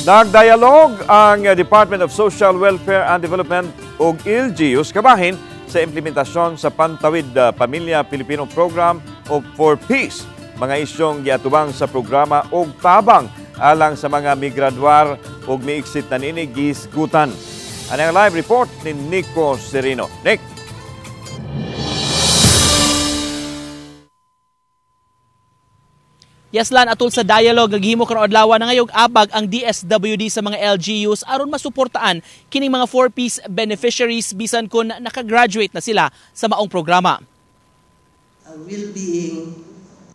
Nagdialog ang Department of Social Welfare and Development ug LGUs kabahin sa implementasyon sa Pantawid Pamilya Pilipino Program o 4Ps. Mga isyong giatubang sa programa og tabang alang sa mga migraduar ug miexit na niini gisgutan. Ang live report ni Nico Serino. Nick? Yes, Lan, atol sa dialogue gihimo karon adlaw na ngayong abag ang DSWD sa mga LGUs aron masuportaan kining mga 4Ps beneficiaries bisan kun nakagraduate na sila sa maong programa. Well-being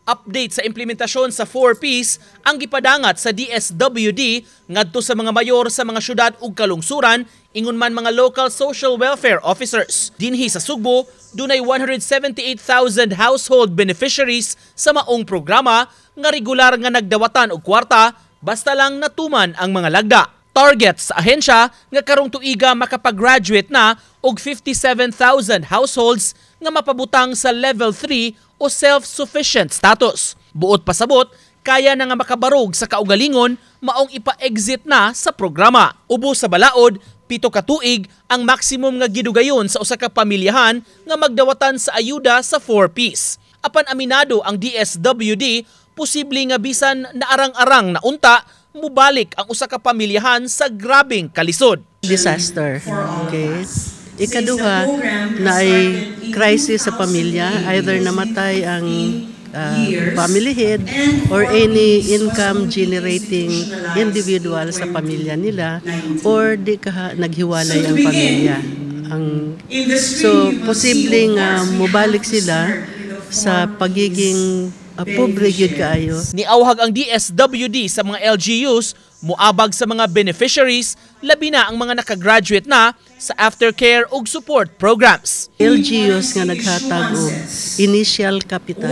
Update sa implementasyon sa 4Ps ang gipadangat sa DSWD ngadto sa mga mayor sa mga syudad ug kalungsuran, ingon man mga local social welfare officers. Dinhi sa Sugbo, dunay 178,000 household beneficiaries sa maong programa nga regular nga nagdawatan og kwarta basta lang natuman ang mga lagda. Target sa ahensya nga karong tuiga makapag-graduate na og 57,000 households nga mapabutang sa level 3 o self-sufficient status. Buot pasabot, kaya na nga makabarog sa kaugalingon maong ipa-exit na sa programa. Ubo sa balaod, 7 ka tuig ang maximum nga gidugayon sa usa ka pamilyahan nga magdawatan sa ayuda sa 4Ps. Apan aminado ang DSWD, posible nga bisan naarang-arang na unta, mubalik ang usa ka pamilyahan sa grabeng kalisod. Disaster. Okay. Ikaduha na ay crisis sa pamilya, either namatay ang family head or any income generating individual sa pamilya nila, or di ka naghiwalay ang pamilya. So posibleng mubalik sila sa pagiging pobre gyud kaayo. Niawhag ang DSWD sa mga LGUs muabag sa mga beneficiaries, labi na ang mga nakagraduate na sa aftercare ug support programs. LGUs nga naghatag og initial capital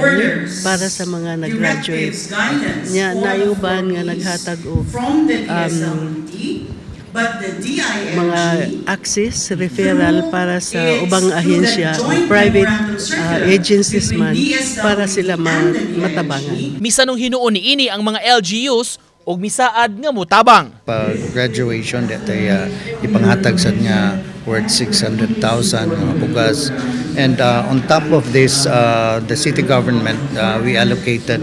para sa mga nag-graduate. Nya naiuban nga naghatag og mga access, referral para sa ubang ahensya o private agencies man para sila matabangan. Misanong hinuon niini ang mga LGUs og misaad nga motabang. Pag graduation that ay ipanghatag sa niya worth 600,000 mga bugas. And on top of this, the city government, we allocated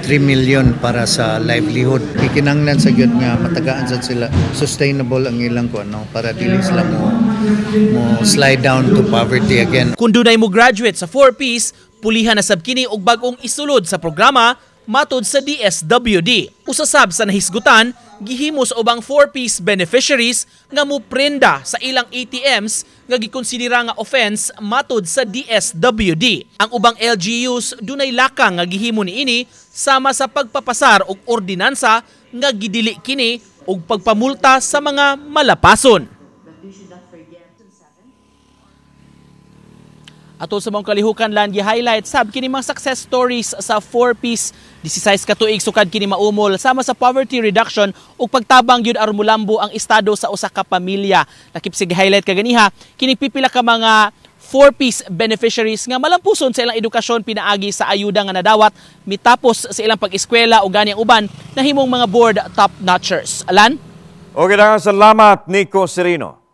3 million para sa livelihood. Gikinahanglan sa gyud nga matagaan sad sila, sustainable ang ilang kuno para dili sila mo slide down to poverty again. Kung dunay mo graduate sa 4Ps, pulihan na sab kini og bag-ong isulod sa programa matod sa DSWD. Usasab sa nahisgutan, gihimo sa ubang 4Ps beneficiaries nga muprenda sa ilang ATMs nga gikonsidera nga offense matod sa DSWD. Ang ubang LGUs dunay lakang nga gihimo niini sama sa pagpapasar og ordinansa nga gidili kini og pagpamulta sa mga malapason. Atol sa mga kalihukan lan gi-highlight sab kini mga success stories sa 4Ps 16 ka tuig sukad kini maumol sama sa poverty reduction ug pagtabang gyud aron molambo ang estado sa usa ka pamilya. Lakip sig highlight kaganiha kini pipila ka mga 4Ps beneficiaries nga malampuson sa ilang edukasyon pinaagi sa ayuda nga nadawat mitapos sa ilang pag-eskwela o gani ang uban nahimong mga board top notchers. Alan? Okay, salamat Nico Serino.